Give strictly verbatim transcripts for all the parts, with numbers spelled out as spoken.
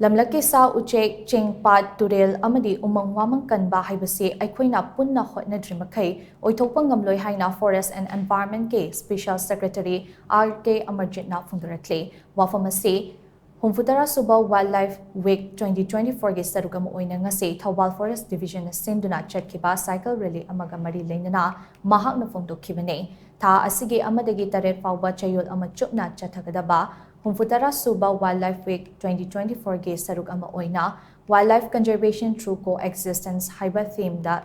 ꯂꯝꯂꯛꯀꯤ ꯁꯥ ꯎꯆꯦꯛ, ꯆꯤꯡ, ꯄꯥꯠ, ꯇꯨꯔꯦꯜ ꯑꯃꯗꯤ ꯎꯃꯪ ꯋꯥꯃꯪ ꯀꯟꯕ ꯍꯥꯏꯕꯁꯤ ꯑꯩꯈꯣꯏꯅ ꯄꯨꯟꯅ ꯍꯣꯠꯅꯗ꯭ꯔꯤꯃꯈꯩ ꯑꯣꯏꯊꯣꯛꯄ ꯉꯝꯂꯣꯏ ꯍꯥꯏꯅ Forest and Environment ꯀꯤ Special Secretary R K Amarjit ꯅ ꯐꯣꯡꯗꯣꯔꯛꯂꯤ꯫ ꯋꯥꯐꯝ ꯑꯁꯤ ꯍꯨꯝꯐꯨꯇꯔꯥ ꯁꯨꯕ Wildlife Week twenty twenty-four ꯒꯤ ꯁꯔꯨꯛ ꯑꯃ ꯑꯣꯏꯅ ꯉꯁꯤ ꯊꯧꯕꯥꯜ Forest Division ꯅ ꯁꯤꯟꯗꯨꯅ ꯆꯠꯈꯤꯕ cycle rally ꯑꯃꯒ ꯃꯔꯤ ꯂꯩꯅꯅ ꯃꯍꯥꯛꯅ ꯐꯣꯡꯗꯣꯛꯈꯤꯕꯅꯤ꯫ ꯊꯥ ꯑꯁꯤꯒꯤ ꯑꯃꯗꯒꯤ ꯇꯔꯦꯠ ꯐꯥꯎꯕ ꯆꯌꯣꯜ ꯑꯃ ꯆꯨꯞꯅ ꯆꯠꯊꯒꯗꯕ ꯍꯨꯝꯐꯨꯇꯔꯥ ꯁꯨꯕ Wildlife Week twenty twenty-four ꯒꯤ ꯁꯔꯨꯛ ꯑꯃ ꯑꯣꯏꯅ Wildlife Conservation Through Coexistence ꯍꯥꯏꯕ theme ꯗ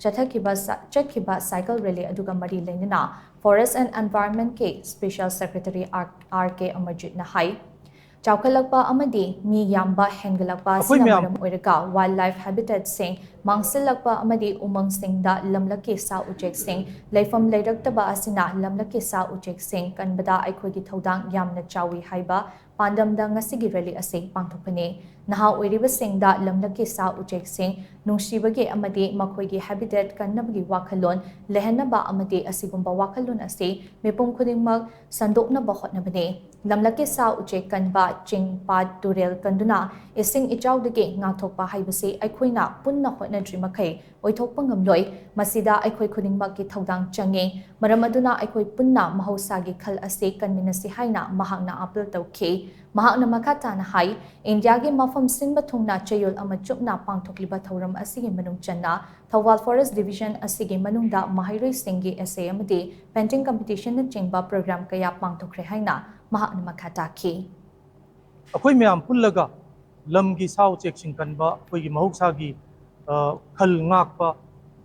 ꯆꯠꯊꯈꯤꯕ ꯁ-, ꯆꯠꯈꯤꯕ cycle rally ꯑꯗꯨꯒ ꯃꯔꯤ ꯂꯩꯅꯅ Forest and Environment ꯀꯤ Special Secretary R K Amarjit ꯅ ꯍꯥꯏ, ꯆꯥꯎꯈꯠꯂꯛꯄ ꯑꯃꯗꯤ ꯃꯤ ꯌꯥꯝꯕ ꯍꯦꯟꯒꯠꯂꯛꯄ ꯑꯩꯈꯣꯏ ꯑꯁꯤꯅ ꯃꯌꯥꯝ ꯃꯔꯝ ꯑꯣꯏꯔꯒ wildlife habitat ꯁꯤꯡ ꯃꯥꯡꯁꯤꯜꯂꯛꯄ ꯑꯃꯗꯤ ꯎꯃꯪꯁꯤꯡꯗ ꯂꯝꯂꯛꯀꯤ ꯁꯥ ꯎꯆꯦꯛꯁꯤꯡ ꯂꯩꯐꯝ ꯂꯩꯔꯛꯇꯕ ꯑꯁꯤꯅ ꯂꯝꯂꯛꯀꯤ ꯁꯥ ꯎꯆꯦꯛꯁꯤꯡ ꯀꯟꯕꯗ ꯑꯩꯈꯣꯏꯒꯤ ꯊꯧꯗꯥꯡ ꯌꯥꯝꯅ ꯆꯥꯎꯏ ꯍꯥꯏꯕ ꯄꯥꯟꯗꯝꯗ ꯉꯁꯤꯒꯤ rally ꯑꯁꯤ ꯄꯥꯡꯊꯣꯛꯄꯅꯤ꯫ ꯅꯍꯥ ꯑꯣꯏꯔꯤꯕꯁꯤꯡꯗ ꯂꯝꯂꯛꯀꯤ ꯁꯥ ꯎꯆꯦꯛꯁꯤꯡ ꯅꯨꯡꯁꯤꯕꯒꯤ ꯑꯃꯗꯤ ꯃꯈꯣꯏꯒꯤ habitat ꯀꯟꯅꯕꯒꯤ ꯋꯥꯈꯜꯂꯣꯟ ꯂꯩꯍꯟꯅꯕ ꯑꯃꯗꯤ ꯑꯁꯤꯒꯨꯝꯕ ꯋꯥꯈꯜꯂꯣꯟ ꯑꯁꯤ ꯃꯤꯄꯨꯝ ꯈꯨꯗꯤꯡꯃꯛ ꯁꯟꯗꯣꯛꯅꯕ ꯍꯣꯠꯅꯕꯅꯤ꯫ ꯂꯝꯂꯛꯀꯤ ꯁꯥ ꯎꯆꯦꯛ ꯀꯟꯕ, ꯆꯤꯡ, ꯄꯥꯠ, ꯇꯨꯔꯦꯜ ꯀꯟꯗꯨꯅ ꯏꯁꯤꯡ ꯏꯆꯥꯎꯗꯒꯤ ꯉꯥꯛꯊꯣꯛꯄ ꯍꯥꯏꯕꯁꯤ ꯑꯩꯈꯣꯏꯅ ꯄꯨꯟꯅ ꯍꯣꯠꯅꯗ꯭ꯔꯤꯃꯈꯩ ꯑꯣꯏꯊꯣꯛꯄ ꯉꯝꯂꯣꯏ꯫ ꯃꯁꯤꯗ ꯑꯩꯈꯣꯏ ꯈꯨꯗꯤꯡꯃꯛꯀꯤ ꯊꯧꯗꯥꯡ ꯆꯪꯏ꯫ ꯃꯔꯝ ꯑꯗꯨꯅ ꯑꯩꯈꯣꯏ ꯄꯨꯟꯅ ꯃꯍꯧꯁꯥꯒꯤ ꯈꯜ ꯑꯁꯤ ꯀꯟꯃꯤꯟꯅꯁꯤ ꯍꯥꯏꯅ ꯃꯍꯥꯛꯅ appeal ꯇꯧꯈꯤ꯫ ꯃꯍꯥꯛꯅ ꯃꯈꯥ ꯇꯥꯅ ꯍꯥꯏ, ꯏꯟꯗꯤꯌꯥꯒꯤ ꯃꯐꯝ ꯁꯤꯟꯕ ꯊꯨꯡꯅ ꯆꯌꯣꯜ ꯑꯃ ꯆꯨꯞꯅ ꯄꯥꯡꯊꯣꯛꯂꯤꯕ ꯊꯧꯔꯝ ꯑꯁꯤꯒꯤ ꯃꯅꯨꯡ ꯆꯟꯅ ꯊꯧꯕꯥꯜ Forest Division ꯑꯁꯤꯒꯤ ꯃꯅꯨꯡꯗ ꯃꯍꯩꯔꯣꯏꯁꯤꯡꯒꯤ essay ꯑꯃꯗꯤ painting competition ꯅꯆꯤꯡꯕ program ꯀꯌꯥ ꯄꯥꯡꯊꯣꯛꯈ꯭ꯔꯦ ꯍꯥꯏꯅ ꯃꯍꯥꯛꯅ ꯃꯈꯥ ꯇꯥꯈꯤ꯫ ꯑꯩꯈꯣꯏ ꯃꯌꯥꯝ ꯄꯨꯜꯂꯒ ꯂꯝꯒꯤ ꯁꯥ ꯎꯆꯦꯛꯁꯤꯡ ꯀꯟꯕ, ꯑꯩꯈꯣꯏꯒꯤ ꯃꯍꯧꯁꯥꯒꯤ, ꯑ, ꯈꯜ ꯉꯥꯛꯄ,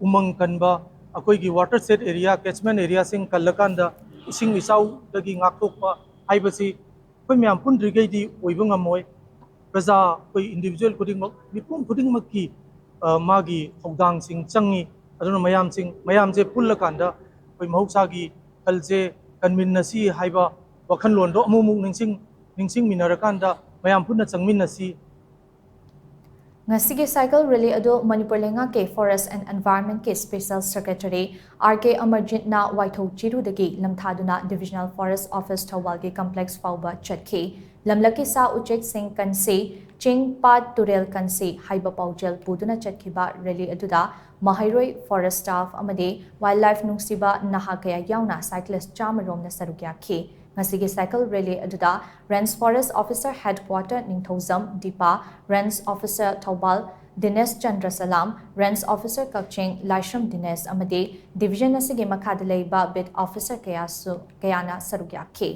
ꯎꯃꯪ ꯀꯟꯕ, ꯑꯩꯈꯣꯏꯒꯤ watershed area, catchment areaꯁꯤꯡ ꯀꯜꯂꯀꯥꯟꯗ ꯏꯁꯤꯡ ꯏꯆꯥꯎꯗꯒꯤ ꯉꯥꯛꯊꯣꯛꯄ ꯍꯥꯏꯕꯁꯤ ꯑꯩꯈꯣꯏ ꯃꯌꯥꯝ ꯄꯨꯟꯗ꯭ꯔꯤꯈꯩꯗꯤ ꯑꯣꯏꯕ ꯉꯝꯃꯣꯏ꯫ ꯄ꯭ꯔꯖꯥ, ꯑꯩꯈꯣꯏ individual ꯈꯨꯗꯤꯡꯃꯛ, ꯃꯤꯄꯨꯝ ꯈꯨꯗꯤꯡꯃꯛꯀꯤ, ꯑ, ꯃꯥꯒꯤ ꯊꯧꯗꯥꯡꯁꯤꯡ ꯆꯪꯉꯤ꯫ ꯑꯗꯨꯅ ꯃꯌꯥꯝꯁꯤꯡ, ꯃꯌꯥꯝꯁꯦ ꯄꯨꯜꯂꯀꯥꯟꯗ ꯑꯩꯈꯣꯏ ꯃꯍꯧꯁꯥꯒꯤ ꯈꯜꯁꯦ ꯀꯟꯃꯤꯟꯅꯁꯤ ꯍꯥꯏꯕ ꯋꯥꯈꯜꯂꯣꯟꯗꯣ ꯑꯃꯨꯛ ꯑꯃꯨꯛ ꯅꯤꯡꯁꯤꯡ-, ꯅꯤꯡꯁꯤꯡꯃꯤꯟꯅꯔꯀꯥꯟꯗ ꯃꯌꯥꯝ ꯄꯨꯟꯅ ꯆꯪꯃꯤꯟꯅꯁꯤ꯫ ꯉꯁꯤꯒꯤ cycle rally ꯑꯗꯨ ꯃꯅꯤꯄꯨꯔ ꯂꯩꯉꯥꯛꯀꯤ Forest and Environment ꯀꯤ Special Secretary R K Amarjit ꯅ ꯋꯥꯏꯊꯧ ꯆꯤꯔꯨꯗꯒꯤ ꯂꯝꯊꯥꯗꯨꯅ Divisional Forest Office ꯊꯧꯕꯥꯜꯒꯤ complex ꯐꯥꯎꯕ ꯆꯠꯈꯤ꯫ ꯂꯝꯂꯛꯀꯤ ꯁꯥ ꯎꯆꯦꯛꯁꯤꯡ ꯀꯟꯁꯤ, ꯆꯤꯡ ꯄꯥꯠ ꯇꯨꯔꯦꯜ ꯀꯟꯁꯤ ꯍꯥꯏꯕ ꯄꯥꯎꯖꯦꯜ ꯄꯨꯗꯨꯅ ꯆꯠꯈꯤꯕ ꯔꯦꯂꯤ ꯑꯗꯨꯗ ꯃꯍꯩꯔꯣꯏ, ꯐꯣꯔꯦꯁ ꯁ꯭ꯇꯥꯐ ꯑꯃꯗꯤ ꯋꯥꯏꯜꯗ ꯂꯥꯏꯐ ꯅꯨꯡꯁꯤꯕ ꯅꯍꯥ ꯀꯌꯥ ꯌꯥꯎꯅ ꯁꯥꯏꯀ꯭ꯂꯤꯁ ꯆꯥꯝꯃ ꯔꯣꯝꯅ ꯁꯔꯨꯛ ꯌꯥꯈꯤ꯫ ꯉꯁꯤꯒꯤ ꯁꯥꯏꯀꯜ ꯔꯦꯂꯤ ꯑꯗꯨꯗ ꯔꯦꯟꯖ ꯐꯣꯔꯦꯁ ꯑꯣꯐꯤꯁꯔ ꯍꯦꯗꯀ꯭ꯋꯥꯇꯔ ꯅꯤꯡꯊꯧꯖꯝ ꯗꯤꯄꯥ, ꯔꯦꯟꯖ ꯑꯣꯐꯤꯁꯔ ꯊꯧꯕꯥꯜ ꯗꯤꯅꯦꯁ ꯆꯟꯗ꯭ꯔ ꯁꯂꯥꯝ, ꯔꯦꯟꯖ ꯑꯣꯐꯤꯁꯔ ꯀꯛꯆꯤꯡ ꯂꯥꯏꯁ꯭ꯔꯝ ꯗꯤꯅꯦꯁ ꯑꯃꯗꯤ ꯗꯤꯕꯤꯖꯟ ꯑꯁꯤꯒꯤ ꯃꯈꯥꯗ ꯂꯩꯕ ꯕꯤꯠ ꯑꯣꯐꯤꯁꯔ ꯀꯌꯥꯁꯨ, ꯀꯌꯥꯅ ꯁꯔꯨꯛ ꯌꯥꯈꯤ꯫